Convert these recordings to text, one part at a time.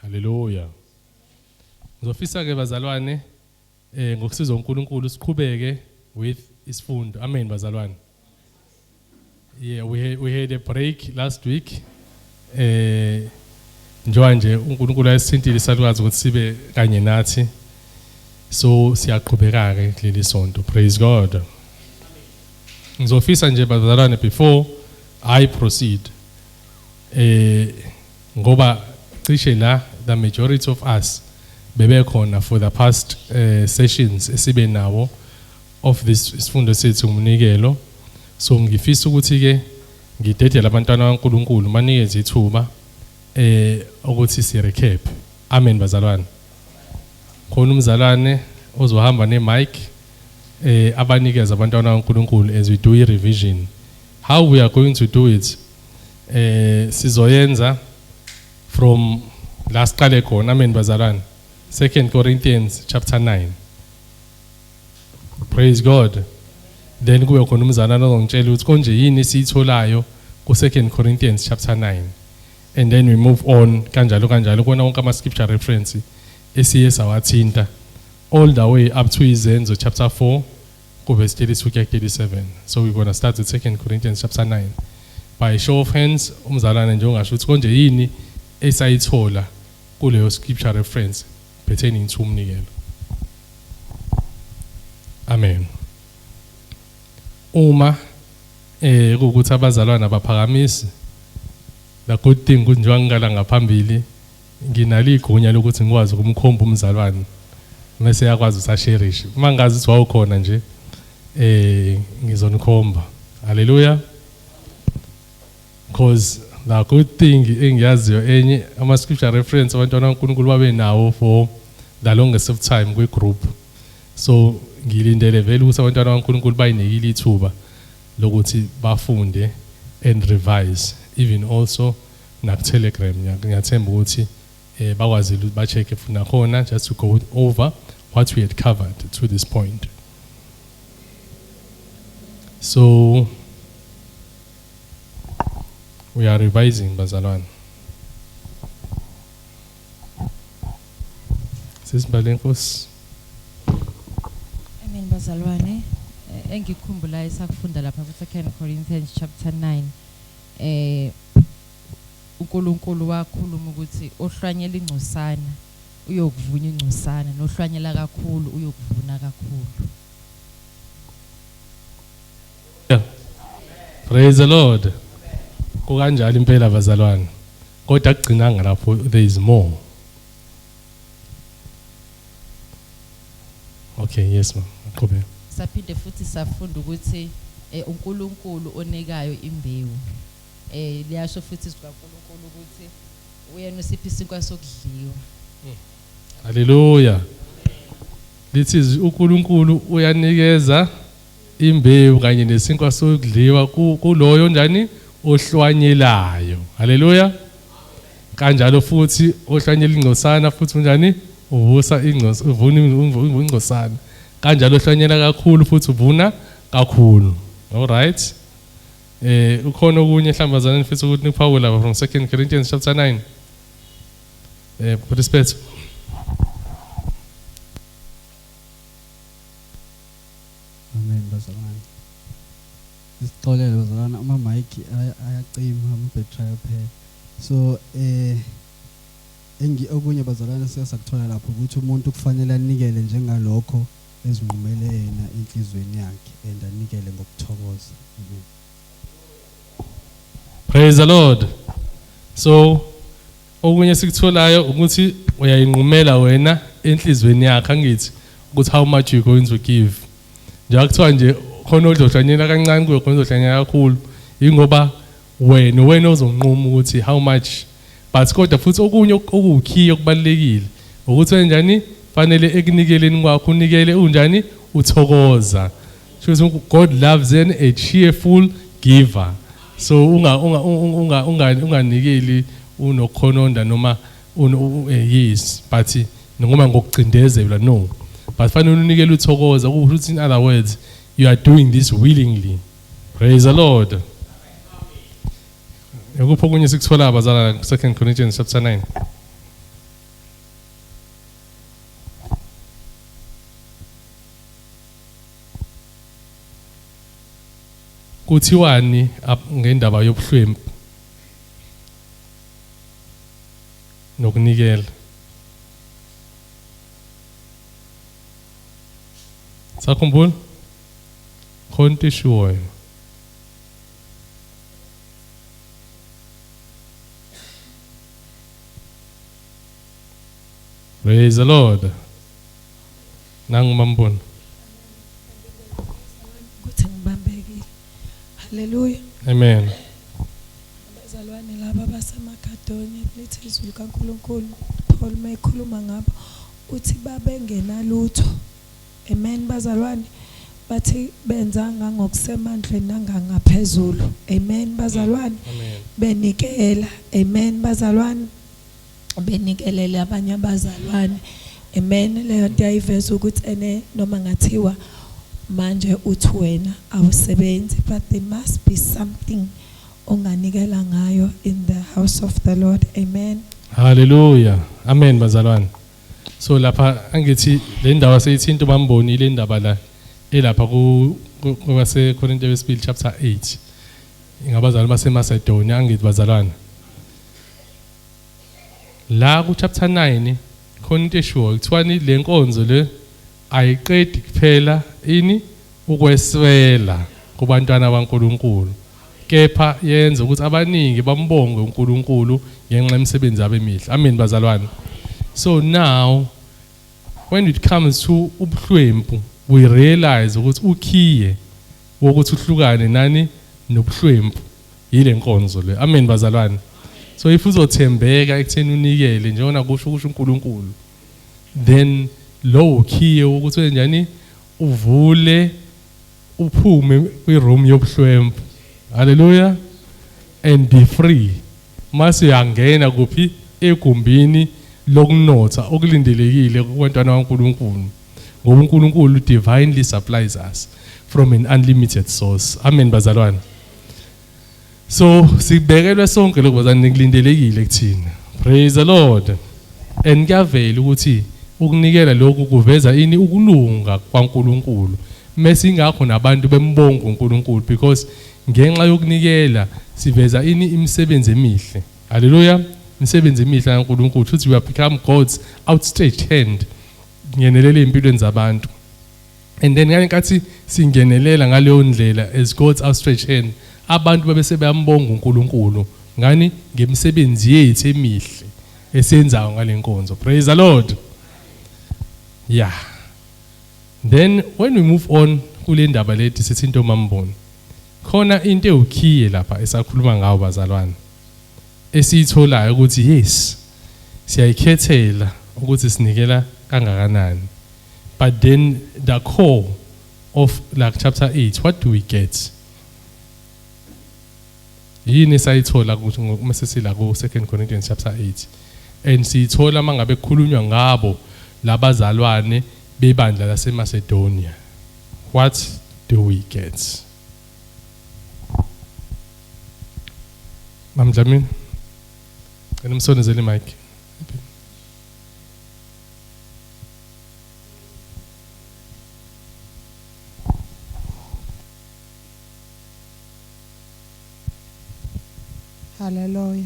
Haleluya. Ngizofisa ke bazalwane ngokusiza uNkulunkulu siqhubeke with isifundo. Amen bazalwane. Yeah, we had a break last week. Njengoba nje uNkulunkulu ayesithintile isalukazi ukuthi sibe kanye nathi. So siyaqhubeka ke kuleli sonto. Praise God. Ngizofisa nje bazalwane before I proceed. Ngoba cishe la the majority of us bebekhona for the past sessions esibe nawo of this isifundo sethu ngumnikelo. So ngifisa ukuthi ke ngidedele abantwana kaNkuluNkulu manikeze ithuba ukuthi si recap. Amen bazalwane. Khona umzalwane ozohamba ne mic abanikeze abantwana kaNkuluNkulu as we do a revision. How we are going to do it, sizoyenza from la siqale khona. Amen bazalwane. 2 Corinthians chapter 9. Praise God. Then kube khona umzalwane ozongitshela ukuthi konje yini esiyitholayo ku 2 Corinthians chapter 9. And then we move on kanjalo kanjalo kona wonke ama scripture reference esiye sawathinta all the way up to Izenzo chapter 4 ku verse 32 kuya 37. So we're going to start with 2 Corinthians chapter 9. By show of hands umzalwane nje ungasho ukuthi konje yini esayithola kuleyo scripture reference pertaining to umnikelo. Amen. Uma kuwukuthi abazalwana baphakamisi, the good thing ukuthi njengoba ngikala ngaphambili nginalo igunya lokuthi ngikwazi ukumkhomba umzalwane mase yakwazi ukuthi asherishe. Uma ngazi ukuthi wawukhona nje ngizonikhomba. Hallelujah. Because the good thing engiyaziyo enye ama scripture reference abantwana kaNkulunkulu babe nawo for the longest of time kwi group. So ngilindele vele ukuthi abantwana kaNkulunkulu bayinikile ithuba lokuthi bafunde and revise even also na Telegram. Ngiyathemba ukuthi bakwazile ukuthi ba-check futhi nakhona just to go over what we had covered to this point. So we are revising bazalwane. Sisibale Nkosi. Amen bazalwane. Engikhumbulayo sakufunda lapha ku 2 Corinthians chapter 9. uNkulunkulu wakhuluma ukuthi ohlwanyela ingcosana uyokuvuna ingcosana, nohlwanyela kakhulu uyokuvuna kakhulu. Yeah. Praise the Lord. Kukanjalo impela bazalwane. Kodwa akugcinanga lapho, there is more. Okay, yes ma'am. Aqhubeke. Saphinde futhi safunda ukuthi uNkulunkulu onikayo imbewu. Liyasho futhi izwi kaNkulunkulu ukuthi uyena usipha isinkwa sokudliwa. Hallelujah. Lithi uNkulunkulu uyanikeza imbewu kanye nesinkwa sokudliwa kuloyo njani ohlwanyelayo. Hallelujah. Kanjalo futhi ohlwanyela ingcosana futhi unjani uvusa ingcosa, uvuna ingcosana. Kanjalo ohlwanyela kakhulu futhi uvuna kakhulu. All right. Ukhona okunye hlambazana nifisa ukuthi niphawule lapha from 2 Corinthians chapter 9. Respect. Amen bazalwane. Isixolelo bazalwane, ama mic ayacima, ama battery ayaphela. So okunye bazalwane siyasakuthola lapho ukuthi umuntu kufanele anikele njengalokho ezinqumele yena enhlizweni yakhe and anikele ngokuthokoza. Amen. Praise the Lord. So okunye sikutholayo ukuthi uyayinqumela wena enhlizweni yakho, angithi ukuthi how much you going to give. Njengoba kuthiwa nje khona ozohlanyela kancane kuyo khona ozohlanyela kakhulu, ingoba wena ozonquma ukuthi how much. But kodwa futhi okunye okuwukhiye okubalulekile ukuthi kanjani fanele ekunikeleni kwakho unikele unjani uthokoza. Shuthi God loves a cheerful giver. So unganikeli unokhononda noma yes, but noma ngokucindezelwa, no. But fanele unikele uthokoza, ukuthi in other words you are doing this willingly. Praise the Lord. Ekuphi okunye sikuthola abazalwane 2 Corinthians chapter 9? Kuthiwani ngendaba yobuhlwempu nokunikela? Sakhumbula? Khona into eshiwoyo. Praise the Lord. Nangu mambona. Ukuthi ngibambekile. Hallelujah. Amen. Abazalwane laba baseMakedoniya lithi izwi likaNkulunkulu Paul mayekhuluma ngabo uthi babengenalutho. Amen bazalwane. Bathi benza ngangokusemandleni nangangaphezulu. Amen bazalwane. Amen. Benikela. Amen bazalwane. Benikelele abanye abazalwane. Amen. Leyo nto yayiveza ukuthi ene noma ngathiwa manje uthi wena awusebenzi, but there must be something onganikela ngayo in the house of the Lord. Amen. Hallelujah. Amen bazalwane. So lapha angithi le ndawo seyithinta bamboni le ndaba la elapha ku kwase Korinte wesibili chapter 8. Ingabazalwane baseMacedonia angithi bazalwane. La ku chapter 9 khona into eshiwo kuthiwa ni le nkonzo le ayiqedi kuphela ini ukweswela kubantwana baNkulunkulu, kepha yenza ukuthi abaningi bambonge uNkulunkulu ngenxa yemisebenzi yabo emihle. Amen bazalwane. So now when it comes to ubuhlwempu, we realize ukuthi ukhiye wokuthi uhlukane nani nobuhlwempu yile nkonzo le. Amen bazalwane. So if uzothembeka ekutheni unikele njengoba kusho kusho uNkulunkulu, then lo ukhiye wokuthi wenjani uvule uphume kwi-room yobuhlwempu. Hallelujah. And be free. Mase uyangena kuphi? Egumbini lokunotha okulindelekile kubantwana baNkulunkulu. Ngoba uNkulunkulu divinely supplies us from an unlimited source. Amen bazalwane. So sibekelwe sonke lokho bazalwane, kulindelekile kuthina. Praise the Lord. And kuyavela ukuthi ukunikela lokhu kuveza ini? Ukulunga kwaNkulunkulu. Mase ingakho nabantu bembonga uNkulunkulu, because ngenxa yokunikela siveza ini? Imisebenzi emihle. Hallelujah. Imisebenzi emihle kaNkulunkulu. Futhi we have become God's outstretched hand. Ngenelela empilweni zabantu. And then ngenkathi singenelela ngaleyo ndlela as God's outstretched hand, abantu bebe sebeyambonga uNkulunkulu ngani? Ngemisebenzi yethu emihle esiyenzayo ngale nkonzo. Praise the Lord. Yeah. Then when we move on kule ndaba lethi sithi into mamboni, khona into ewukhiye lapha esakhuluma ngawo bazalwane, esiyitholayo ukuthi yes, siyayikhethela ukuthi sinikela kangakanani, but then the core of like chapter 8, what do we get? Yini esayithola ukuthi uma sesila ku 2 Corinthians chapter 8? And siyithola mangabe kukhulunywa ngabo labazalwane bebandla laseMacedonia. What do we get? Mamdlamini, cela umsondezele mic. Hallelujah.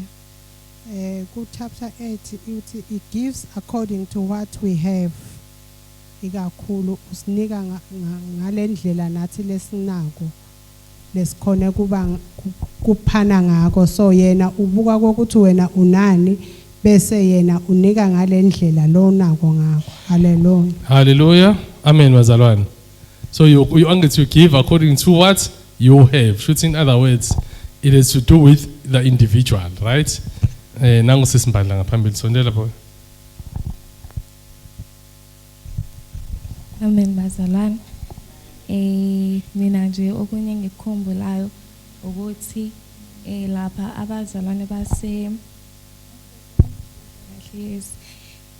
Ku chapter 8 uthi it gives according to what we have. Ikakhulu usinika ngalendlela nathi lesinako lesikhone kuba kuphana ngako. So yena ubuka kokuthi wena unani bese yena unika ngalendlela lo nako ngakho. Hallelujah. Hallelujah. Amen bazalwane. So you want to give according to what you have. Shoot, in other words, it is to do with the individual, right? Nangu sisimbandla ngaphambili sondela lapho. Amen bazalwane. Mina nje okunye engikukhumbulayo ukuthi lapha abazalwane base yes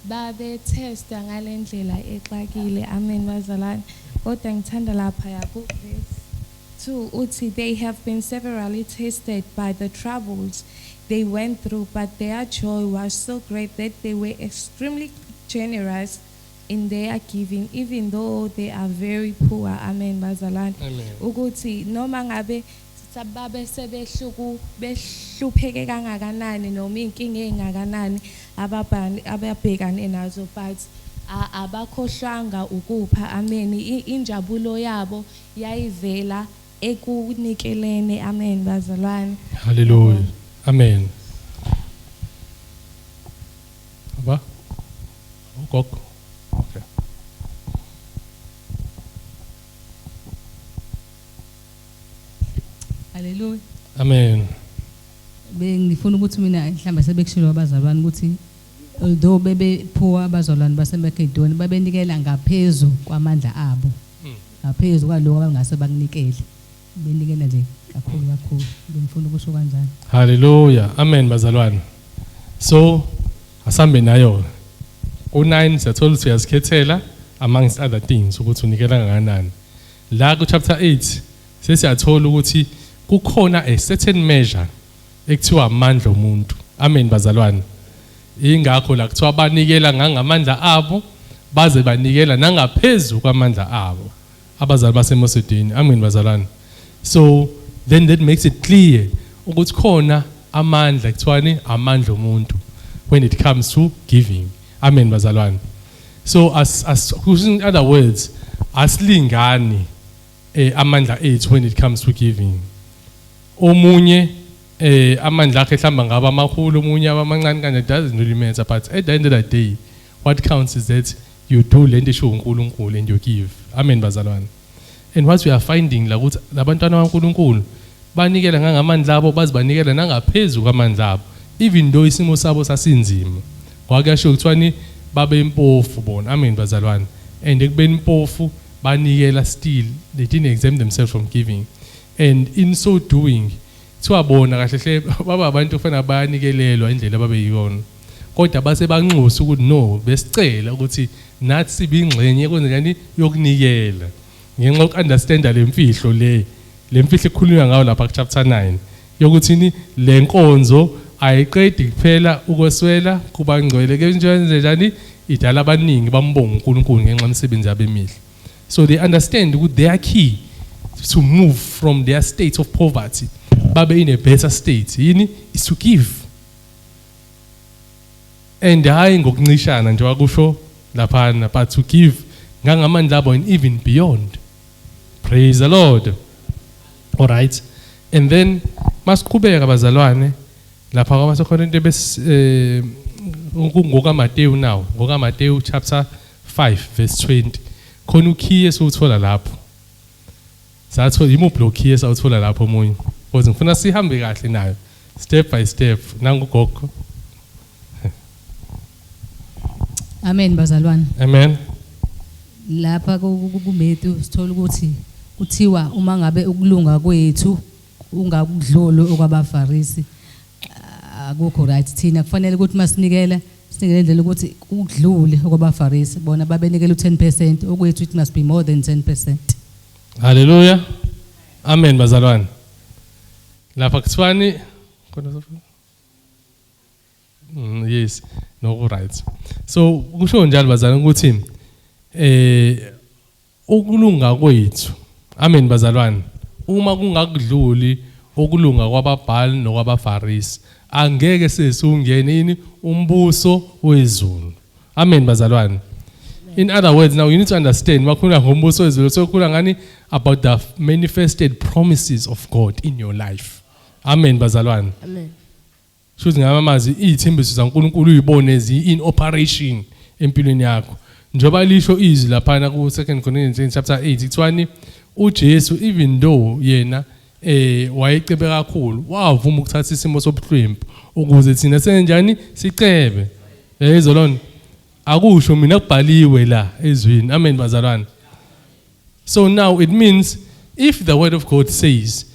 babetesta ngalendlela exakile. Amen bazalwane. Kodwa ngithanda lapha ya ku verse 2 uthi they have been severally tested by the troubles they went through, but their joy was so great that they were extremely generous in their giving, even though they are very poor. Amen bazalwane. Amen. Ukuthi noma ngabe Sababe sebehluku behlupheke kangakanani noma inkinga engakanani ababhani ababhekane nazo, but abakhohlwanga ukupha. Amen. Injabulo yabo yayivela ekunikeleni. Amen bazalwane. Hallelujah. Amen. Aba? Ugogo. Okay. Hallelujah. Amen. Bengifuna ukuthi mina mhlawumbe sebekushilo abazalwane ukuthi although bebephuwa abazalwane baseMakedoni, babenikela ngaphezu kwamandla abo. Ngaphezu kwaloko abangase bakunikele. Benikela nje kakhulu kakhulu. Bengifuna ukusho kanjalo. Hallelujah. Amen bazalwane. So asambe nayo. U9 siyathola ukuthi uyazikhethela amongst other things ukuthi unikela kangakanani. La ku chapter 8 sesiyathola ukuthi kukhona a certain measure ekuthiwa amandla omuntu. Amen bazalwane. Ingakho la kuthiwa banikela ngangamandla abo, baze banikela nangaphezulu kwamandla abo abazali baseMasedini. Amen bazalwane. So then that makes it clear ukuthi khona amandla kuthiwani, amandla omuntu when it comes to giving. Amen bazalwane. So as in other words, asilingani amandla ethu when it comes to giving. Omunye amandla akhe mhlamba ngaba amakhulu, omunye abamancane kanje, doesn't really matter, but at the end of the day what counts is that you do lento esho uNkulunkulu and you give. Amen bazalwane. And what we are finding la ukuthi labantwana baNkulunkulu banikela ngangamandla abo, bazibanikela nangaphezulu kwamandla abo, even though isimo sabo sasinzima. Kwakuyasho kuthiwani, babe impofu bona. Amen bazalwane. And ekubeni impofu banikela still, they didn't exempt themselves from giving, and in so doing kuthiwa bona kahle hle baba abantu kufanele bayanikelelwa indlela ababeyiyona, kodwa base banxusa ukuthi no, besicela ukuthi nathi sibe ingxenye kwenzenjani yokunikela, ngenxa yoku-understanda le mfihlo le mfihlo ekhulunywa ngayo lapha ku chapter 9 yokuthi ni le nkonzo ayiqedi kuphela ukweswela kubangcwele, ke njani idala abaningi bambonga uNkulunkulu ngenxa yemisebenzi yabo emihle. So they understand ukuthi their key to move from their state of poverty babe in a better state yini, is to give, and hayi ngokuncishana nje wakusho laphana, but to give ngangamandla abo and even beyond. Praise the Lord. All right, and then masiqhubeka bazalwane lapha kwabaseKorinte bes ngokaMateyu now, ngokaMateyu chapter 5 verse 20, khona ukhiye esiwuthola lapho. Sathola imuphi lo khiye esawuthola lapho omunye? Because ngifuna sihambe kahle nayo step by step. Nangugogo. Amen bazalwane. Amen. Lapha kuMatthew sithola ukuthi kuthiwa uma ngabe ukulunga kwethu ungakudluli okwabaFarisi, akukho right. Thina kufanele ukuthi masinikela sinikele indlela ukuthi kudlule okwabaFarisi. Bona babenikela u10%, okwethu it must be more than 10%. Hallelujah. Amen bazalwane. Lapha kuthiwani khona yes, no, right. So kusho njalo bazalwane ukuthi ukulunga kwethu, amen bazalwane, uma kungakudluli ukulunga kwababhali nokwabaFarisi, angeke sesungene yini umbuso wezulu. Amen bazalwane. In other words, now you need to understand, makhuluma ngombuso wezulu sokhuluma ngani? About the manifested promises of God in your life. Amen bazalwane. Amen. Shuthi ngamazwi, izithembiso zaNkulunkulu uyibone zi in operation empilweni yakho, njengoba lisho izwi laphana ku 2 Corinthians chapter 8, kuthiwani, uJesu, even though yena wayecebe kakhulu, wavuma ukuthatha isimo sobuhlwempu ukuze thina senjani, sicebe. Yayizwa lona? Akusho mina, kubhaliwe la ezwini. Amen bazalwane. So now it means if the word of God says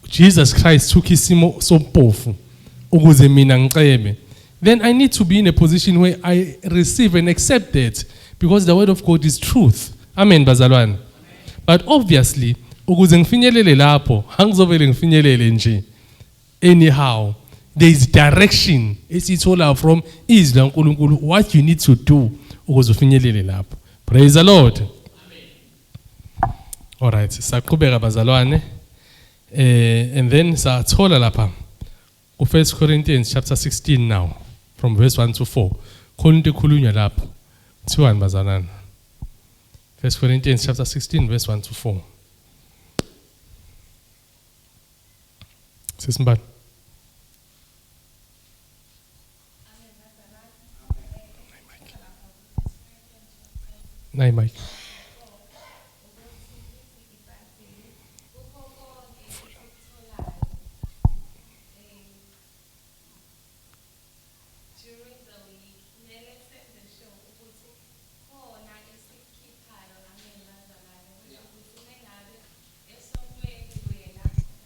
Jesus Christ took isimo sompofu ukuze mina ngicebe, then I need to be in a position where I receive and accept that, because the word of God is truth. Amen bazalwane. But obviously ukuze ngifinyelele lapho, angizovele ngifinyelele nje anyhow. There is direction esithola from izwi laNkulunkulu, what you need to do ukuze ufinyelele lapho. Praise the Lord. All right, saqhubeka bazalwane. And then sathola lapha ku 1 Corinthians chapter 16 now from verse 1 to 4. Khona into ekhulunywa lapho. Kuthiwani bazalwane? 1 Corinthians chapter 16 verse 1 to 4. Sisimbani. Nayi mic. During the week kumele senze sure ukuthi khona esikukhiphayo, amen bazalwane. Kusho ukuthi mengabe esontweni wena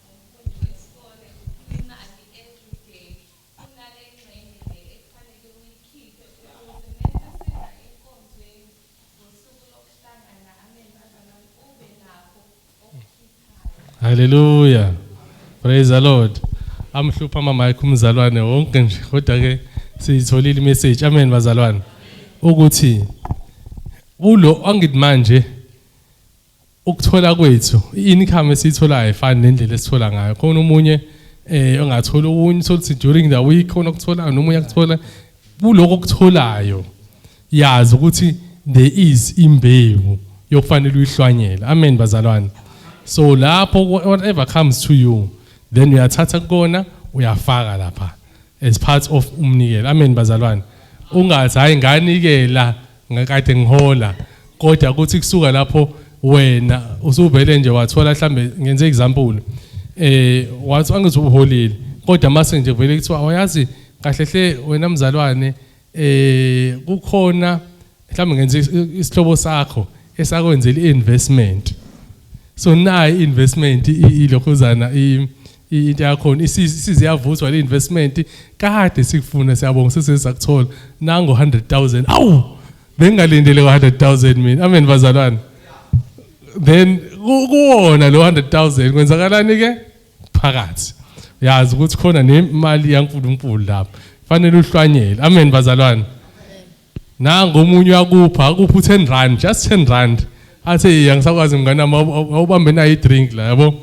umfundi wesikole uphiwa imali every day, kunale ngxenye le ekufanele uyikhiphe ukuze mese siza enkonzweni ngosuku lokuhlangana, amen bazalwane, ube nakho okukhiphayo. Hallelujah. Praise the Lord. Amhlupha ama mic umzalwane wonke nje, kodwa ke siyitholile imessage. Amen bazalwane. Ukuthi kulo angithi manje ukuthola kwethu i-income esiyitholayo ayifani nendlela esithola ngayo. Khona omunye ongathola okunye, uthola ukuthi during the week khona okutholayo nomunye akuthola. Kuloko okutholayo yazi ukuthi there is imbewu yokufanele uyihlwanyele. Amen bazalwane. So lapho whatever comes to you, then uyathatha kona uyafaka lapha as part of umnikelo. Amen bazalwane. Ungathi hayi nganikela ngakade ngihola, kodwa ukuthi kusuka lapho wena usuvele nje wathola, mhlambe ngenze example, wathi angithi uholile, kodwa mase nje vele kuthiwa awuyazi kahle hle wena mzalwane, kukhona mhlambe ngenze isihlobo sakho esakwenzela i-investment. So nayi investment ilokhuzana into yakhona isize yavuthwa le investment kade sikufuna, siyabonga sesizakuthola nango 100,000. Awu, bengalindele 100,000 mina. Amen bazalwane. Then kuwona lo 100,000 kwenzakalani ke phakathi? Yazi ukuthi khona nemali yaNkulunkulu lapha, fanele uhlwanyele. Amen bazalwane. Nango omunye uyakupha, akupha u10 rand, just 10 rand, athi angisakwazi mngane wami, awubambe nayo idrink la, yabo.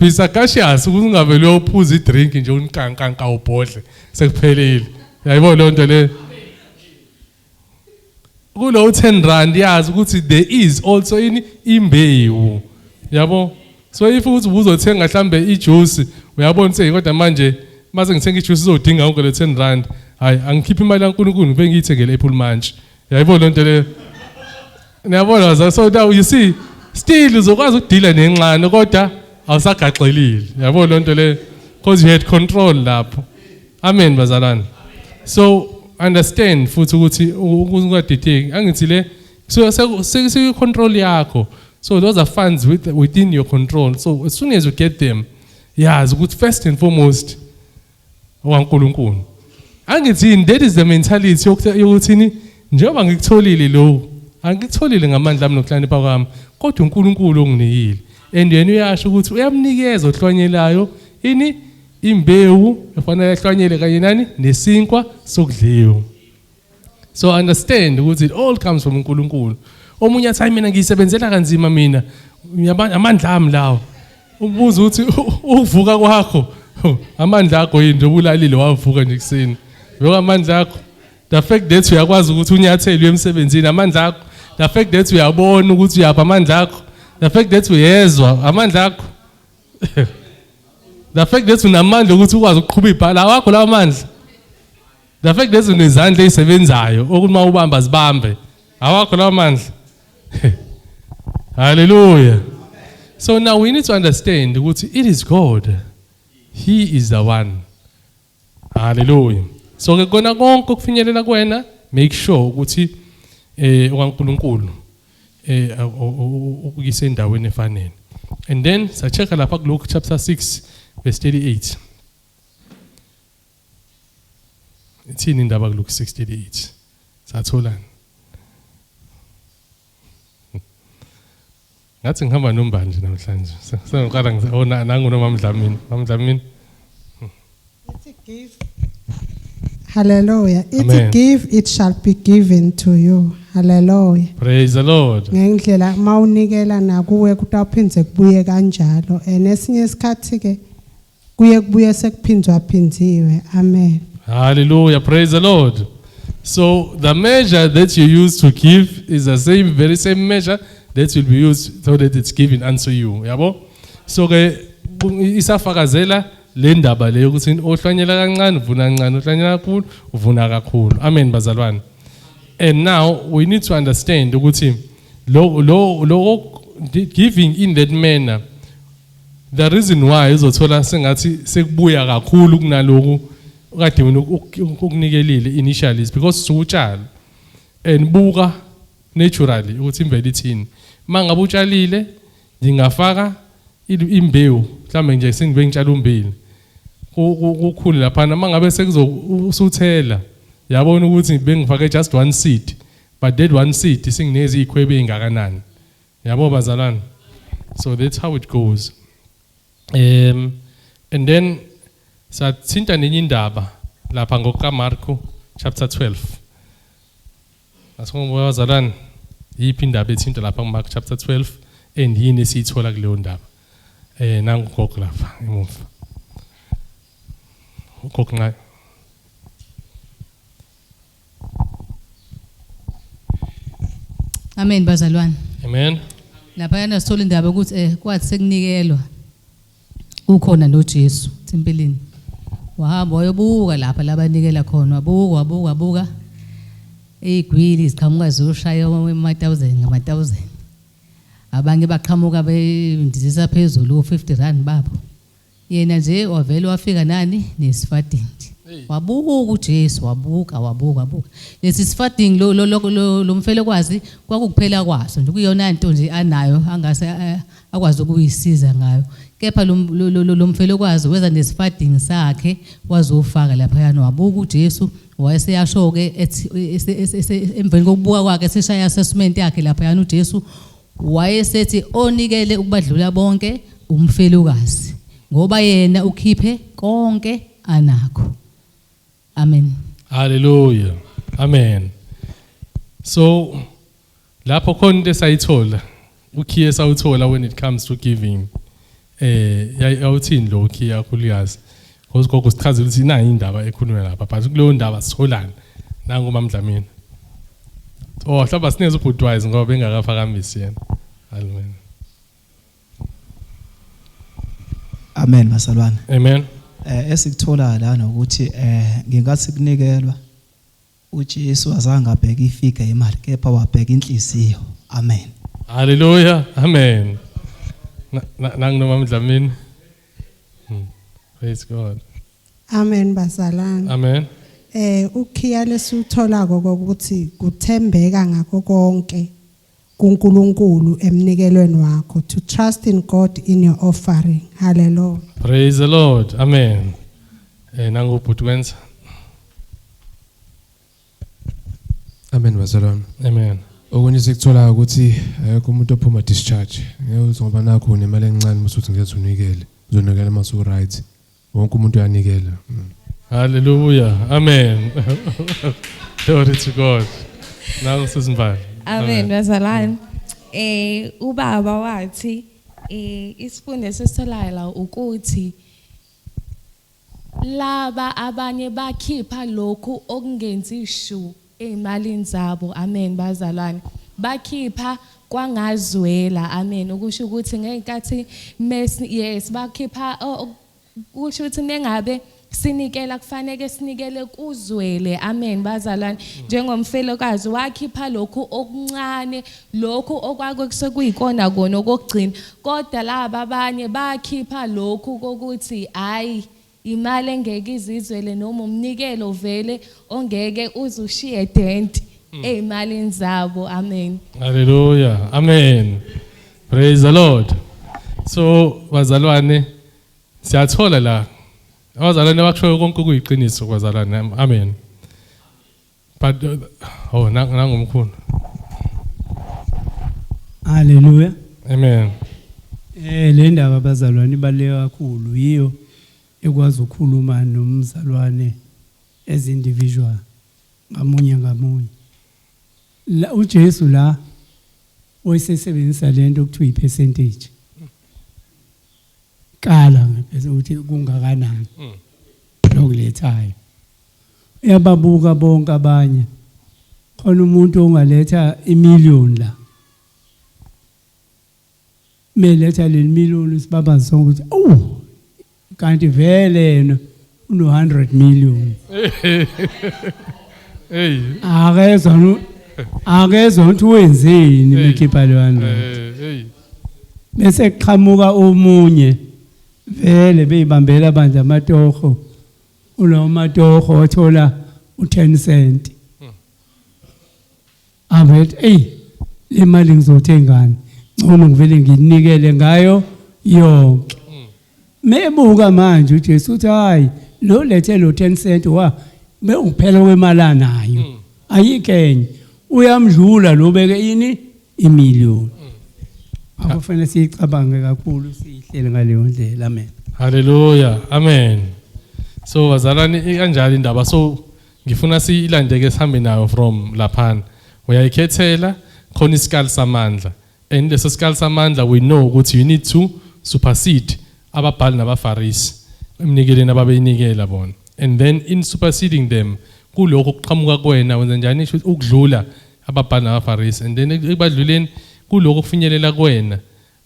Be sagacious ukuthi ungavele uyophuza idrink nje unkankanka ubhodle sekuphelile. Yayibona leyo nto le. Kulo 10 rand yazi ukuthi there is also ini imbewu, yabo. So if uthi ubuzothenga mhlambe ijuice, uyabona ukuthi kodwa manje mase ngithenga ijuice izodinga yonke le 10 rand, hayi angikhiphe imali kaNkulunkulu ngibe ngiyithengele apple munch. Yayibona le nto le, niyabona? So now you see, still uzokwazi ukudila nenxane kodwa awusagaxelile. Yabona le nto le, because you had control lapho. Amen bazalwane. So understand futhi ukuthi ungadideki, angithi le so sekuyi control yakho. So those are funds within your control. So as soon as you get them, yazi ukuthi first and foremost owaNkulunkulu. Angithi that is the mentality yokuthini, njengoba ngikutholile lo, angikutholile ngamandla ami nokuhlakanipha kwami, kodwa uNkulunkulu onginikile. And yena uyasho ukuthi uyamnikeza ohlwanyelayo ini imbewu efanele ahlwanyele kanye nani nesinkwa sokudliwa. So understand ukuthi it all comes from uNkulunkulu. Omunye athi hayi mina ngiyisebenzela kanzima mina, amandla ami lawo. Ubuza ukuthi ukuvuka kwakho amandla akho yini, njengoba ulalile wavuka nje kuseni, lokho amandla akho? The fact that uyakwazi ukuthi unyathele uye emsebenzini, amandla akho? The fact that uyabona ukuthi uyapha, amandla akho? The fact that uyezwa, amandla akho? The fact that unamandla ukuthi ukwazi ukuqhuba ibhala awakho lawo mandla? The fact that unezandla ezisebenzayo okuthi uma ubamba zibambe, awakho lawo mandla? Hallelujah. So now we need to understand ukuthi it is God. He is the one. Hallelujah. So ke kona konke okufinyelela kuwena, make sure ukuthi okaNkulunkulu ukuyise endaweni efanele. And then sa-check lapha ku Luke chapter 6 verse 38. Ithini indaba ku Luke 6:38? Satholani? Ngathi ngihamba nombani nje namhlanje. Sengiqala ngithi oh nangu noma Mdlamini. Mamdlamini. Ithi give. Hallelujah. Ithi Amen. give, it shall be given to you. Haleluya. Praise the Lord. Ngendlela mawunikela nakuwe kutawuphindze kubuye kanjalo. Nesinye isikhathi ke kuye kubuye sekuphindwa phindiwe. Amen. Hallelujah. Praise the Lord. So the measure that you use to give is the same, very same measure that will be used so that it's given unto you. Yabo? So ke isafakazela le ndaba leyo ukuthi ohlwanyela kancane uvuna kancane, ohlwanyela kakhulu uvuna kakhulu. Amen bazalwane. And now we need to understand ukuthi lo giving in that manner, the reason why uzothola sengathi sekubuya kakhulu kunaloku kade wena ukunikelile initially is because usutshala and buka naturally ukuthi imvelo ithini. Mangabe utshalile ngingafaka imbewu mhlambe nje sengibe ngitshala umbili kukhulu laphana, mangabe sekuzosuthela yabona ukuthi bengifake just one seed, but that one seed singinezi ikhwebe engakanani. Yabo bazalwane? So that's how it goes. And then sathinta nenye indaba lapha ngokukaMarko chapter 12. Asibonge bazalwane, yiphi indaba ethinta lapha kuMarko chapter 12 and yini esiyithola kuleyo ndaba? Nangu gogo lapha emuva. Ugogo ngayo. Amen bazalwane. Amen. Lapha yana sithola indaba ukuthi kwathi sekunikelwa ukhona noJesu empeleni. Wahamba wayobuka lapha labanikela khona, wabuka wabuka. Igwili ziqhamuka ziyoshaya ama-1000 ngama-1000. Abanye baqhamuka bendizisa phezulu 50 rand babo. Yena nje wavela wafika nani nesifading. Wabuka uJesu, wabuka wabuka wabuka. Lesi sifading lo lo mfelokwazi kwakukuphela kwaso nje, kuyona into nje anayo angase akwazi ukuyisiza ngayo. Kepha lo mfelokwazi weza nesifading sakhe wazofaka lapha yana, wabuka uJesu wayeseyasho ke ethi emveni kokubuka kwakhe seshaya assessment yakhe lapha yana uJesu wayesethi onikele ukubadlula bonke umfelokazi ngoba yena ukhiphe konke anakho. Amen. Hallelujah. Amen. So lapho khona into esayithola ukhiye sawuthola when it comes to giving, yawuthini lo ukhiye kakhulukazi, because gogo sichazile ukuthi nayi indaba ekhulunywa lapha, but kuleyo ndaba sitholana nangu MaMdlamini. Oh, mhlawumbe sineze ubhutwise ngoba bengakaphakamisi yena. Amen. Amen bazalwane. Amen. Esikuthola lana ukuthi ngingathi kunikelwa uJesu azange abheke ifika imali kepha wabheka inhliziyo. Amen. Hallelujah. Amen. Nangu MaMdlamini. Praise God. Amen bazalwane. Amen. Ukhiya lesutholako ukuthi kuthembeka ngakho konke kuNkulunkulu emnikelweni wakho, to trust in God in your offering. Hallelujah. Praise the Lord. Amen. Nangu bhuti wenza. Amen bazalwane. Amen. Okunye sikuthola ukuthi akekho umuntu ophuma discharge. Ngeke uthi ngoba nakho unemali encane mase uthi ngeke unikele. Uzonikela mase u-right. Wonke umuntu uyanikela. Hallelujah. Amen. Glory to God. Nangu sisimbali. Amen bazalwane. Ubaba wathi isifundo esisitholayo la ukuthi laba abanye bakhipha lokhu okungenzi shu ezimalini zabo. Amen bazalwane. Bakhipha kwangazwela. Amen. Ukusho ukuthi ngenkathi yes bakhipha, kusho ukuthi nengabe sinikela kufanele sinikele kuzwele. Amen bazalwane. Njengomfelokazi wakhipha lokhu okuncane, lokhu okwakusekuyikona kona okugcina, kodwa laba abanye bakhipha lokhu kokuthi hayi imali engeke izizwele noma umnikelo vele ongeke uzushiye dent ezimalini zabo. Amen. Hallelujah. Amen. Praise the Lord. So bazalwane siyathola la abazalwane bakushoyo konke kuyiqiniso bazalwane. Amen. But oh nangumkhulu. Hallelujah. Amen. Le ndaba bazalwane ibaluleke kakhulu, yiyo ekwazi ukukhuluma nomzalwane as individual ngamunye ngamunye. La uJesu la oyisebenzisa lento okuthiwa ipercentage. Kala ngempela ukuthi kungakanani lokulethayo. Uyababuka bonke abanye. Khona umuntu ongaletha imillion la. Meletha le million sibabaza sonke ukuthi awu kanti vele yena uno 100 million. Hey. Akezwa akezwa ukuthi wenzeni mekhipha le 100. Hey. Bese kuqhamuka omunye vele beyibambela bandla amatoho ulo matoho othola u10 cent. Abethi ey le mali ngizothengani ngcono ngivele nginikele ngayo yonke. Mebuka manje uJesu uthi hayi lo lethe lo 10 cent wa bekuphela kwemali anayo ayikho enye uyamdlula lo beke ini imillion. Akufanele siyicabange kakhulu siyihlele ngaleyo ndlela. Amen. Hallelujah. Amen. So bazalwane ikanjalo indaba. So ngifuna siyilandeke sihambe nayo from laphana. Uyayikhethela khona isikali samandla. And leso sikali samandla we know ukuthi you need to supersede ababhali nabaFarisi emnikeleni ababeyinikela bona. And then in superseding them kulokho kuqhamuka kuwena wenza njani ukudlula ababhali nabaFarisi. And then ekubadluleni kulokho kufinyelela kuwena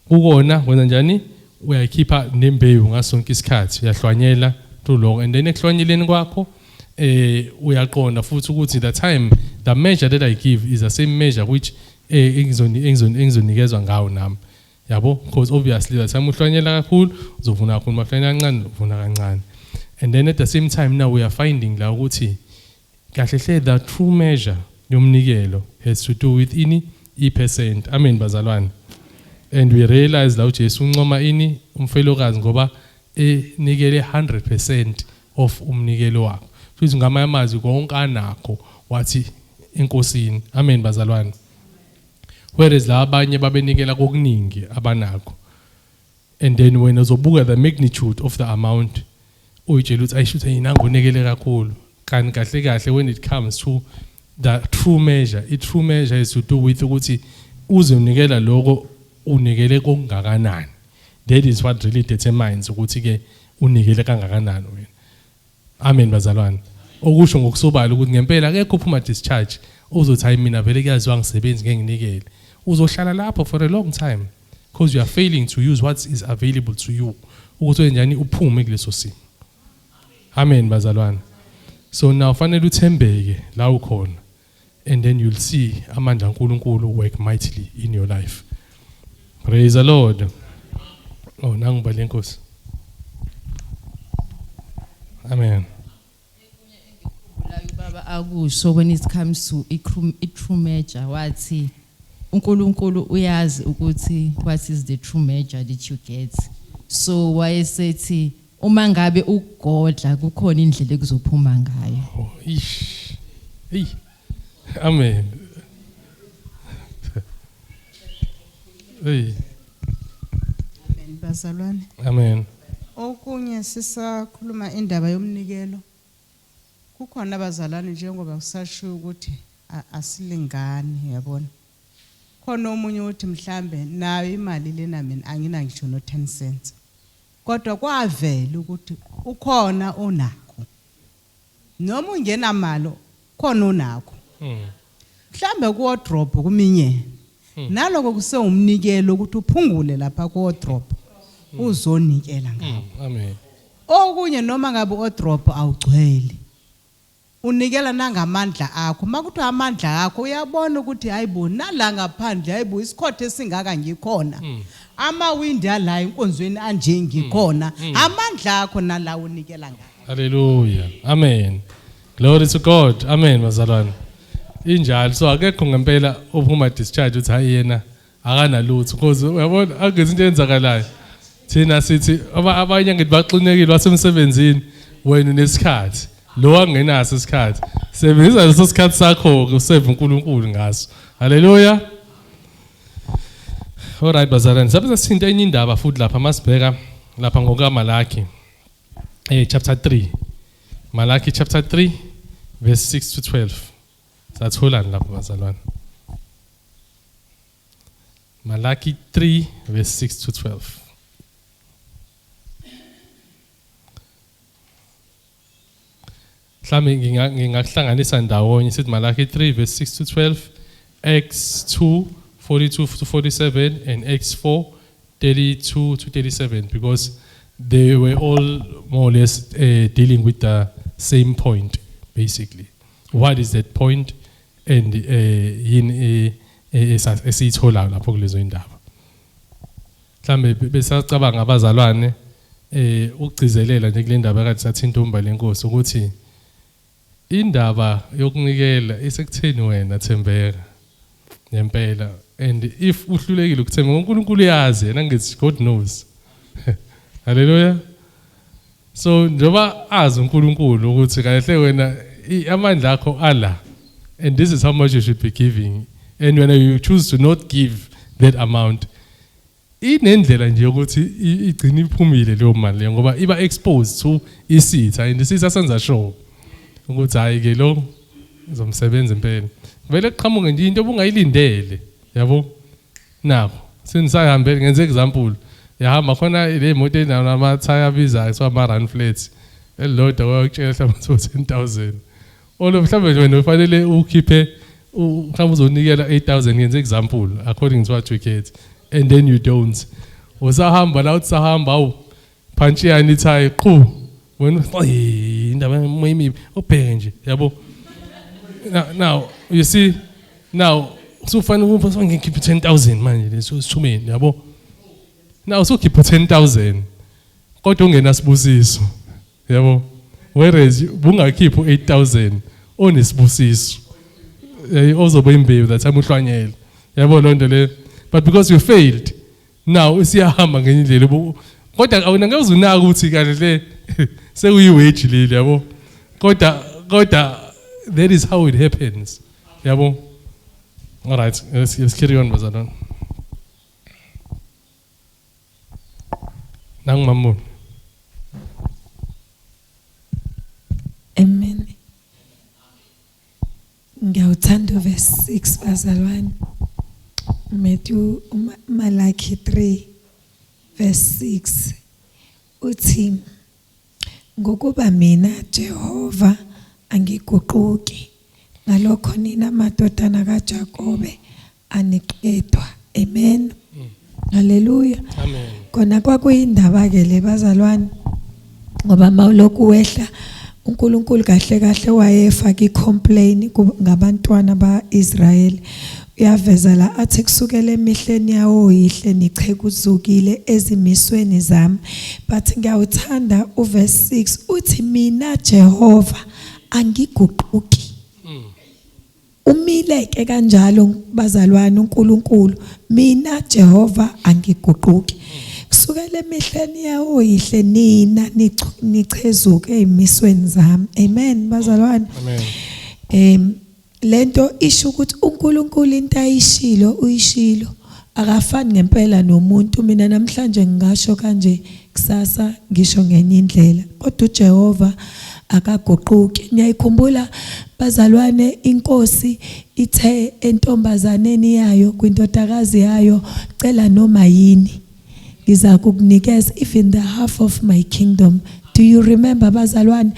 kukona wenza njani uyayikhipha nembewu ngasonke isikhathi uyahlwanyela through lokho. And then ekuhlwanyeleni kwakho uyaqonda futhi ukuthi the time the measure that I give is the same measure which engizonikezwa ngawo nami yabo, because obviously the time uhlwanyela kakhulu uzovuna kakhulu, mahlwanyela kancane uvuna kancane. And then at the same time now we are finding la ukuthi kahle hle the true measure yomnikelo has to do with ini i-percent. Amen bazalwane. And we realize la uJesu uncoma ini umfelokazi ngoba enikele 100% of umnikelo wakhe. Futhi ngamanye amazwi konke anakho wathi enkosini. Amen bazalwane. Whereas la abanye babenikela kokuningi abanakho. And then wena uzobuka the magnitude of the amount uyitshela ukuthi ayisho ukuthi nangonikele kakhulu. Kanti kahle kahle when it comes to the true measure, i true measure is to do with ukuthi uzonikela lokho unikele kokungakanani. That is what really determines ukuthi ke unikele kangakanani wena. Amen bazalwane. Okusho ngokusobala ukuthi ngempela akekho uphuma discharge uzothi hayi mina vele kuyaziwa ngisebenzi ngeke nginikele. Uzohlala lapho for a long time because you are failing to use what is available to you ukuthi wenjani uphume kuleso simo. Amen bazalwane. So now fanele uthembeke la ukhona and then you'll see amandla kaNkuluNkulu work mightily in your life. Praise the Lord. Oh nangibale inkosi. Amen. Ubaba akusho when it comes to i-true measure wathi uNkulunkulu uyazi ukuthi what is the true measure that you get. So wayesethi uma ngabe ukugodla kukhona indlela ekuzophuma ngayo. Oh ish. Hey. Amen. Hey. Amen bazalwane. Amen. Okunye sisakhuluma indaba yomnikelo. Kukhona abazalwane njengoba kusashiwo ukuthi asilingani yabona. Khona omunye uthi mhlambe nayo imali lena mina angina ngisho no 10 cents. Kodwa kwavela ukuthi ukhona onakho. Noma ungena malo khona onakho. Mhlambe ku wardrobe kuminye. Naloko kusewumnikelo ukuthi uphungule lapha ku wardrobe uzonikela ngawo. Amen. Okunye noma ngabe wardrobe awugcwele. Unikela nangamandla akho. Makuthiwa amandla akho uyabona ukuthi hayibo nala ngaphandle hayibo isikhothe esingaka ngikhona. Amawindi ala enkonzweni anje ngikhona. Amandla akho nala unikela ngawo. Hallelujah. Amen. Glory to God. Amen bazalwane. Injalo so akekho ngempela ophuma discharge uthi hayi yena akanalutho because uyabona akezi into eyenzakalayo. Thina sithi abanye ngithi baxinekile wasemsebenzini wena unesikhathi. Lo angenaso isikhathi. Sebenzisa leso sikhathi sakho useve uNkulunkulu ngaso. Hallelujah. All right bazalwane, sabe sithinta enye indaba futhi lapha masibheka lapha ngokaMalaki. Chapter 3. Malaki chapter 3 verse 6 to 12. Satholani lapho bazalwane? Malaki 3 verse 6 to 12. Mhlawumbe ngingakuhlanganisa ndawonye sithi Malaki 3 verse 6 to 12, Acts 2 42 to 47 and Acts 4 32 to 37, because they were all more or less dealing with the same point basically. What is that point and yini esiyitholayo lapho kulezo indaba? Mhlambe besacabanga abazalwane ukugcizelela nje kule ndaba kade sathinta umba lenkosi ukuthi indaba yokunikela isekutheni wena thembeka ngempela, and if uhlulekile ukuthembeka uNkulunkulu uyazi yena, ngithi God knows. Hallelujah. So njoba azi uNkulunkulu ukuthi kahle wena amandla akho ala, and this is how much you should be giving, and when you choose to not give that amount, inendlela nje yokuthi igcine iphumile leyo mali leyo, ngoba iba exposed to isitha, and isitha senza sure ukuthi hayi ke lo uzomsebenza impela, vele kuqhamuke nje into obungayilindele, yabo. Nakho senisahambele, ngenze example, yahamba khona le moto enamathaya abizayo kuthiwa ama-run flat, elilodwa wayokutshela mhlawumbe 10,000, olo mhlawumbe wena ufanele ukhiphe mhlawumbe uzonikela 8,000, ngenze example according to what you get, and then you don't. Usahamba la, uthi sahamba, awu phantshiyani ithayi qhu, wena indaba emibi ubheke nje, yabo. Now you see, now usufanele ukuba ngikhiphe 10,000 manje leso sithumeni, yabo. Now usukhipha 10,000 kodwa ungenasibusiso, yabo, whereas bungakhipha 8,000 onesibusiso ozobe imbewu that time uhlwanyela, yabo, lonto le. But because you failed, now isiyahamba ngenye indlela, kodwa awuna ngeke uzunaka ukuthi kahle le sekuyi-wage leli, yabo, kodwa that is how it happens, yabo. All right, let's carry on, bazalwane. Nangumamuni. Amen. Ngiyawuthanda verse 6 bazalwane. Matthew, Malaki 3 verse 6 uthi, ngokuba mina Jehova angiguquki, ngalokho nina madodana kaJakobe aniqedwa. Amen. Haleluya. Amen. Kona kwakuyindaba ke le bazalwane, ngoba mawulokhu wehla uNkulunkulu kahle kahle wayefaka icomplain ngabantwana baIsrael. Uyaveza la athi kusukela emihleni yawo yihle nichekuzukile ezimisweni zami. But ngiyawuthanda uverse 6 uthi mina Jehova angiguquki. Umile ke kanjalo bazalwane uNkulunkulu, mina Jehova angiguquki. Kusukela emihleni yawo yihle nina nichezuke ezimisweni zami. Amen bazalwane. Amen. Lento isho ukuthi uNkulunkulu into ayishilo uyishilo, akafani ngempela nomuntu. Mina namhlanje ngingasho kanje, kusasa ngisho ngenye indlela, kodwa uJehova akaguquki. Niyayikhumbula bazalwane, inkosi ithe entombazaneni yayo, kwindodakazi yayo, cela noma yini ngiza kukunikeza, even the half of my kingdom. Do you remember bazalwane?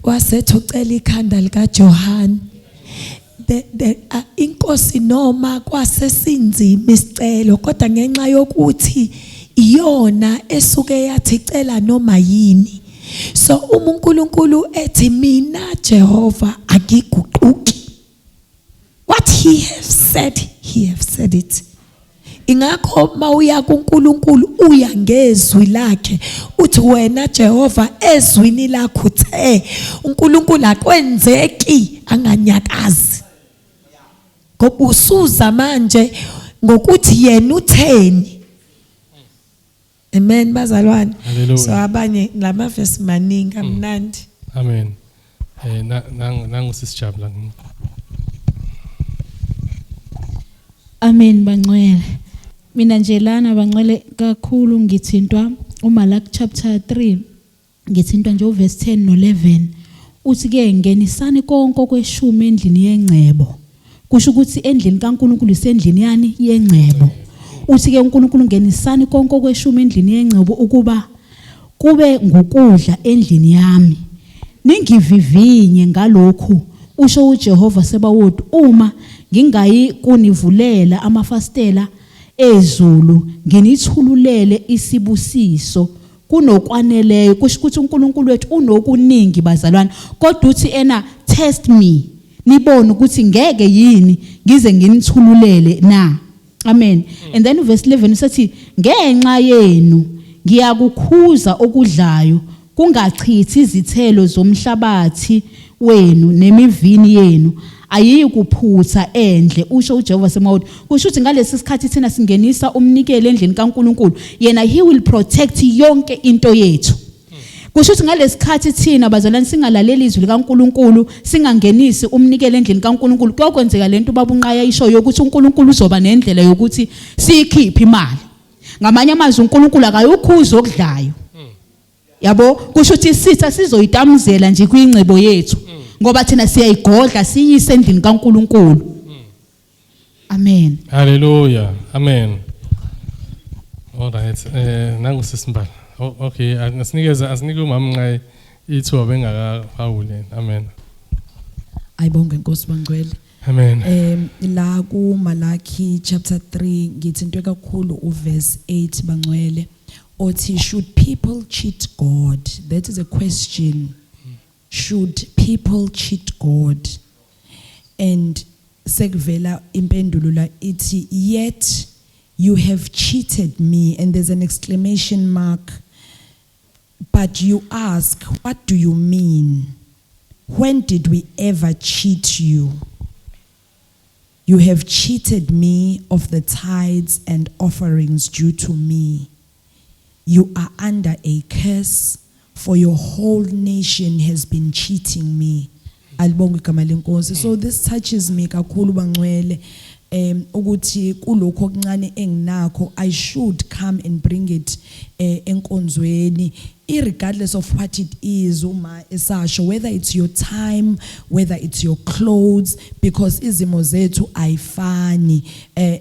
Wasethi ucela ikhanda likaJohane. Inkosi noma kwasesinzima isicelo, kodwa ngenxa yokuthi iyona esuke yathi cela noma yini. So uma uNkulunkulu ethi mina Jehova angiguquki, what he have said, he have said it. Ingakho mawuya kuNkulunkulu uya ngezwi lakhe, uthi wena Jehova ezwini lakho uthe. uNkulunkulu akwenzeki anganyakazi, ngoba usuza manje ngokuthi yena utheni. Amen bazalwane. Hallelujah. So abanye lamavesi maningi amnandi. Amen. Nangu sisijabula. Amen bangcwele. Mina nje lana bangcwele kakhulu ngithintwa uMalaki chapter 3, ngithintwa nje uverse 10 no11. Uthi ke ngenisani konke okweshumi endlini yengcebo. Kusho ukuthi endlini kaNkulunkulu isendlini yani yengcebo. Uthi ke uNkulunkulu ngenisani konke okweshumi endlini yengcebo ukuba kube ngukudla endlini yami. Ningivivinye ngalokhu, usho uJehova Sebawoti, uma ngingayi kunivulela amafastela ezulu nginithululele isibusiso kunokwaneleyo. Kusho ukuthi uNkulunkulu wethu unokuningi bazalwane, kodwa uthi ena test me nibone ukuthi ngeke yini ngize nginithululele na. Amen. And then verse 11 usethi ngenxa yenu ngiyakukhuza okudlayo kungachithi izithelo zomhlabathi wenu nemivini yenu ayiyikuphutha endle, usho uJehova Semawoti. Kusho ukuthi ngalesi sikhathi thina singenisa umnikelo endlini kaNkuluNkulu, yena he will protect yonke into yethu. Kusho ukuthi ngalesikhathi thina bazalwane singalaleli izwi likaNkuluNkulu, singangenisi umnikelo endlini kaNkuluNkulu, kuyokwenzeka lento ubaba uNqaya isho yokuthi uNkulunkulu uzoba nendlela yokuthi siyikhiphe imali. Ngamanye amazwi uNkulunkulu akayukhuza okudlayo. Yabo, kusho ukuthi isitha sizoyitamuzela nje kwingcebo yethu ngoba thina siyayigodla siyise endlini kaNkuluNkulu. Amen. Hallelujah. Amen. All right. Nangu sisimbala. Oh, okay, asinikeze asinike umama Nqayi ithuba bengakahawuli. Amen. Ayibonge Nkosi bangcwele. Amen. La ku Malachi chapter 3 ngithi into kakhulu uverse 8 bangcwele othi should people cheat God? That is a question. Should people cheat God? And sekuvela impendulo la ithi yet you have cheated me, and there's an exclamation mark. But you ask, what do you mean? When did we ever cheat you? You have cheated me of the tithes and offerings due to me. You are under a curse, for your whole nation has been cheating me. Alibonge igama lenkosi. So this touches me kakhulu bangcwele, ukuthi kulokho okuncane enginakho I should come and bring it enkonzweni, irregardless of what it is, uma esasho, whether it's your time, whether it's your clothes, because izimo zethu ayifani,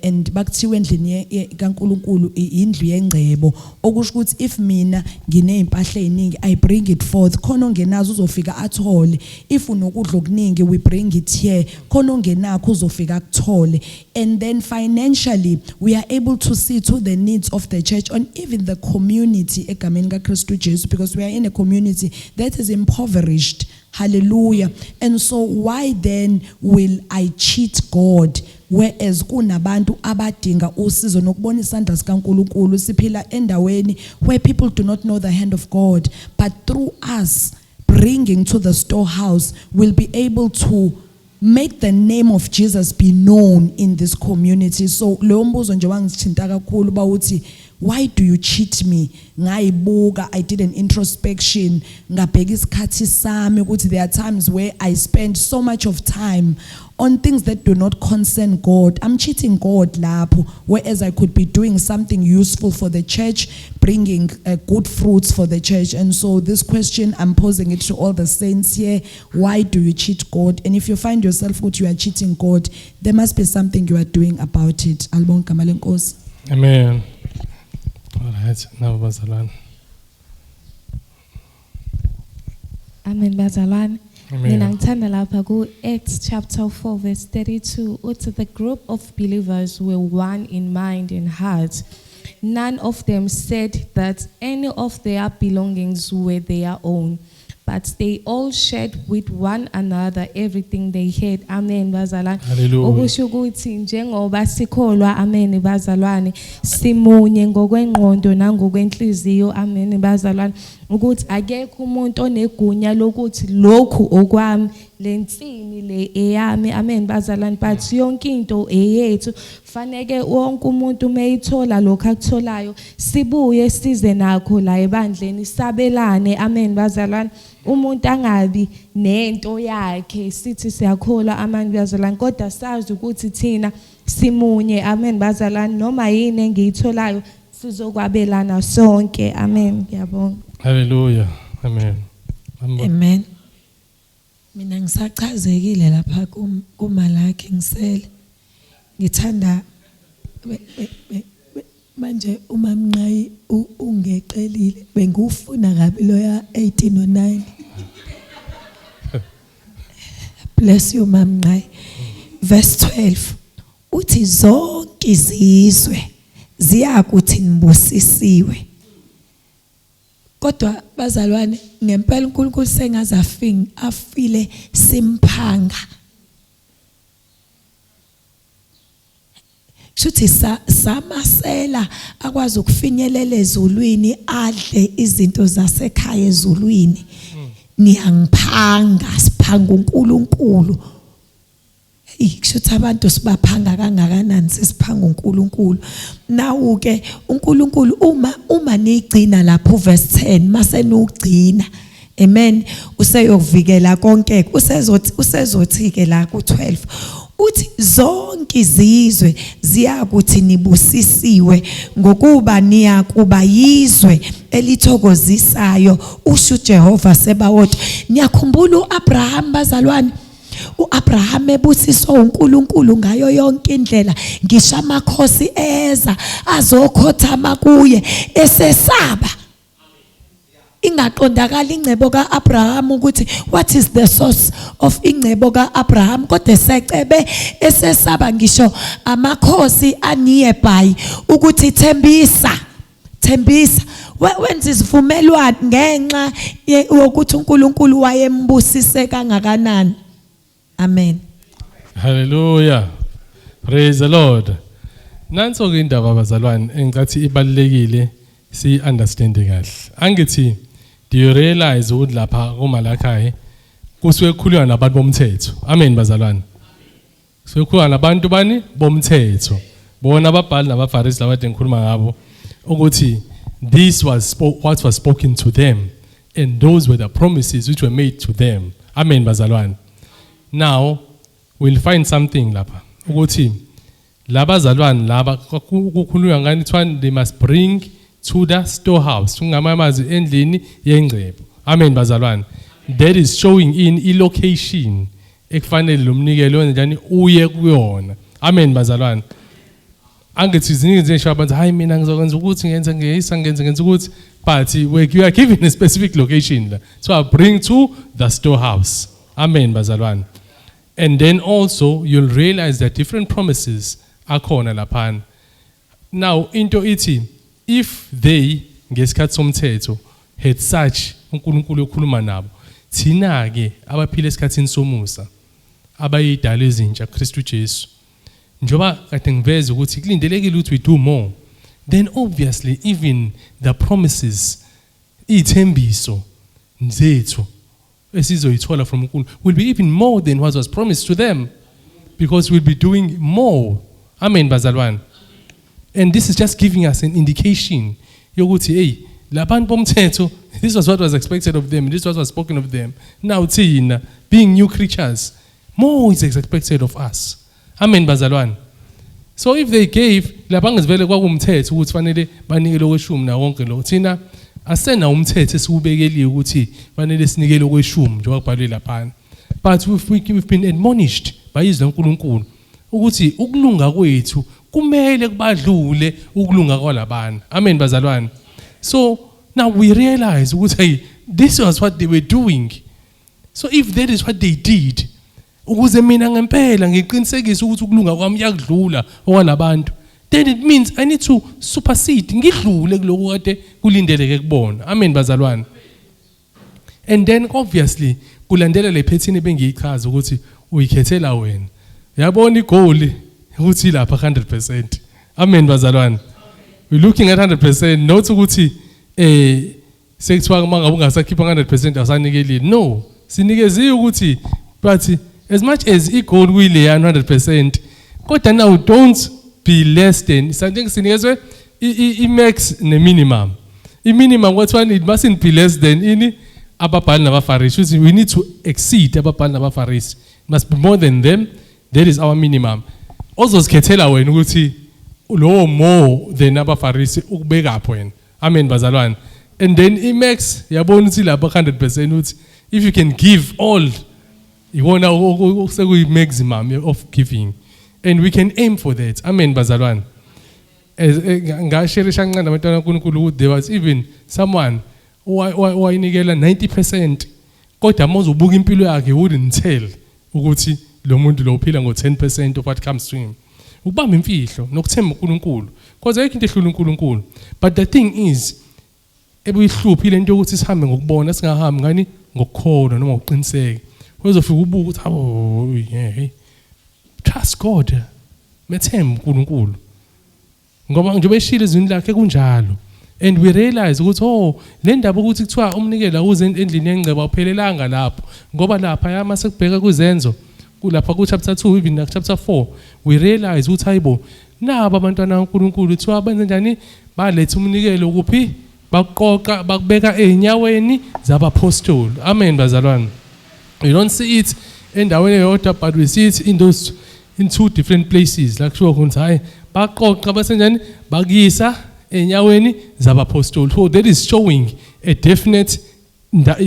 and bakuthiwa endlini kaNkuluNkulu indlu yengcebo, okusho ukuthi if mina nginezimpahla eziningi I bring it forth, khona ongenazo uzofika athole. If unokudla okuningi, we bring it here, khona ongenakho uzofika akuthole. And then financially we are able to see to the needs of the church and even the community egameni kaKristu Jesu, because we are in a community that is impoverished. Hallelujah. And so why then will I cheat God, whereas kunabantu abadinga usizo nokubona isandla sikaNkuluNkulu? Siphila endaweni where people do not know the hand of God, but through us bringing to the storehouse we'll be able to make the name of Jesus be known in this community. So leyo mbuzo nje wangithinta kakhulu, bawuthi why do you cheat me? Ngayibuka, I did an introspection, ngabheka isikhathi sami ukuthi there are times where I spend so much of time on things that do not concern God. I'm cheating God lapho, whereas I could be doing something useful for the church, bringing good fruits for the church. And so this question, I'm posing it to all the saints here: why do you cheat God? And if you find yourself what you are cheating God, there must be something you are doing about it. Alibonge igama lenkosi. Amen. All right, now bazalwane. Amen bazalwane. Amen. Mina ngithanda lapha ku Acts chapter 4 verse 32, uthi the group of believers were one in mind and heart. None of them said that any of their belongings were their own, but they all shared with one another everything they had. Amen bazalwane. Hallelujah. Okusho ukuthi njengoba sikholwa, amen bazalwane, simunye ngokwengqondo nangokwenhliziyo, amen bazalwane, ukuthi akekho umuntu onegunya lokuthi lokhu okwami, lensimi le eyami, amen bazalwane, but yonke into eyethu. Faneke wonke umuntu mayithola lokho akutholayo sibuye size nakho la ebandleni sabelane, amen bazalwane. Umuntu angabi nento yakhe, sithi siyakholwa, amen bazalwane, kodwa sazi ukuthi thina simunye, amen bazalwane, noma yini engiyitholayo sizokwabelana sonke, amen. Ngiyabonga. Hallelujah. Amen. Amen. Mina ngisachazekile lapha kuMalaki, ngisele ngithanda Manje uMamnqayi ungeqelile, bengiwufuna kabi loya 1809. Bless you Mamnqayi. Verse 12 uthi zonke izizwe ziyakuthi nibusisiwe. Kodwa bazalwane, ngempela uNkulunkulu sengaze afile simphanga. Shuthi samasela akwazi ukufinyelela ezulwini, adle izinto zasekhaya ezulwini. Niyangiphanga, siphanga uNkulunkulu. Kushuthi abantu sibaphanga kangakanani, sesiphanga uNkulunkulu. Nawu ke uNkulunkulu uma nigcina lapho verse 10, mase nugcina, amen, useyokuvikela konke. Usezothi ke la ku12 uthi zonke izizwe ziyakuthi nibusisiwe, ngokuba niyakuba yizwe elithokozisayo, usho uJehova Sebawoti. Niyakhumbula uAbraham bazalwane? uAbraham ebusiswa uNkulunkulu ngayo yonke indlela, ngisho amakhosi eza azokhothama kuye esesaba. Ingaqondakala ingcebo kaAbraham ukuthi what is the source of ingcebo kaAbraham, kodwa esecebe esesaba ngisho amakhosi anearby ukuthi thembisa, thembisa. Wenza isivumelwano ngenxa yokuthi uNkulunkulu wayembusise kangakanani. Amen. Hallelujah. Praise the Lord. Nanso ke indaba bazalwane engicathi ibalulekile si understand kahle. Angithi do you realize ukuthi lapha kuMalachi kusuke kukhulunywa nabantu bomthetho. Amen bazalwane. Kusuke kukhulunywa nabantu bani bomthetho. Bona ababhali nabaFarisi labade ngikhuluma ngabo ukuthi this was what was spoken to them, and those were the promises which were made to them. Amen bazalwane. Now we'll find something lapha ukuthi labazalwane laba kukhulunywa ngani, kuthiwa they must bring to the storehouse, kungamamazi endlini yengcebo. Amen bazalwane. That is showing in i-location ekufanele lo mnikelo wenze njani uye kuyona. Amen bazalwane. Angithi ziningi nje abantu, hayi mina ngizokwenza ukuthi ngenze ngeyisa ngenze ngenze ukuthi, but you are given a specific location la. So I bring to the storehouse. Amen bazalwane. And then also you'll realize that different promises akhona laphana. Now into ithi if they ngesikhathi somthetho had such uNkulunkulu okhuluma nabo, thina ke abaphila esikhathini somusa abayidala ezintsha Kristu Jesu, njoba kade ngiveza ukuthi kulindelekile ukuthi we do more, then obviously even the promises, ithembiso zethu esizoyithola from uNkulunkulu will be even more than what was promised to them, because we'll be doing more. Amen bazalwane. And this is just giving us an indication yokuthi hey, labantu bomthetho, this was what was expected of them, this was what was spoken of them. Now thina being new creatures, more is expected of us. Amen bazalwane. So if they gave, lapha ngizivele kwakumthetho ukuthi fanele banikele okweshumi na wonke lo, thina asena umthetho esiwubekeliwe ukuthi fanele sinikele okweshumi njengoba kubhalwe laphana, but we've been admonished by izwi laNkulunkulu ukuthi ukulunga kwethu kumele kubadlule ukulunga kwalabana. Amen bazalwane. So now we realize ukuthi hey, this was what they were doing. So if that is what they did, ukuze mina ngempela ngiqinisekise ukuthi ukulunga kwami kuyakudlula okwalabantu, then it means I need to supersede, ngidlule kuloko kade kulindeleke kubona. Amen bazalwane. And then obviously kulandela le pattern ebengiyichaza ukuthi uyikhethela wena. Uyabona igoal ukuthi lapha 100%. Amen bazalwane. We're looking at 100%, not ukuthi sekuthiwa uma ngabe ungasakhipha 100% awusanikelile. No, sinikeziwe ukuthi but as much as igoal kuyileya 100%, kodwa now don't be less than something. Sinikezwe i-max ne-minimum. I-minimum kwathiwa it mustn't be less than ini ababhali nabaFarisi. Which we need to exceed ababhali nabaFarisi, must be more than them. That is our minimum. Ozozikhethela wena ukuthi lowo more than abaFarisi ukubekaphi wena. Amen bazalwane. And then i-max yabona ukuthi lapha 100% ukuthi if you can give all, iwona sekuyi maximum of giving, and we can aim for that. Amen bazalwane. Ngasherisha kancane abantwana kaNkulunkulu ukuthi there was even someone owayinikela 90%, kodwa uma uzobuka impilo yakhe, you wouldn't tell ukuthi lo muntu lo uphila ngo-10% of what comes to him. Ukubamba imfihlo nokuthemba uNkulunkulu, because ayikho into ehlula uNkulunkulu. But the thing is, ebuyihluphi lento yokuthi sihambe ngokubona, singahambi ngani? Ngokukholwa noma ngokuqiniseka. Uzofika ubuka ukuthi hawo, yeah, hey. Trust God, methemba uNkulunkulu, ngoba njengoba eshilo ezwini lakhe kunjalo. And we realize ukuthi, oh, le ndaba ukuthi kuthiwa umnikelo uze endlini yengcebo awuphelelanga lapho, ngoba lapha yama sekubheka kuzenzo kulapha ku chapter 2, even na chapter 4, we realize ukuthi hayibo, naba abantwana kaNkulunkulu kuthiwa benze njani? Baletha umnikelo kuphi? Baqoqa, bakubeka ezinyaweni zabapostoli. Amen, bazalwane. You don't see it endaweni eyodwa, but we see it in two different places la kushiwo khona ukuthi hayi, baqoqa basenjani? Bakuyisa enyaweni zabapostoli. So that is showing a definite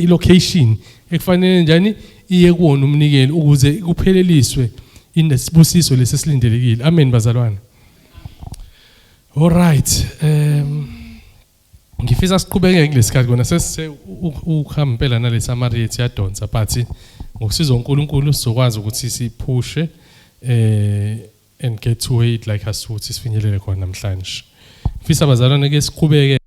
location ekufanele njani iye kuwona umnikelo ukuze kupheleliswe inesibusiso lesi esilindelekile. Amen, bazalwane. All right, ngifisa siqhubeke kulesikhathi kona sesise ukuhamba impela nale summary yethu yadonsa, but ngokusiza uNkulunkulu sizokwazi ukuthi siphushe and get to where it like us ukuthi sifinyelele khona namhlanje. Ngifisa, bazalwane, ke siqhubeke.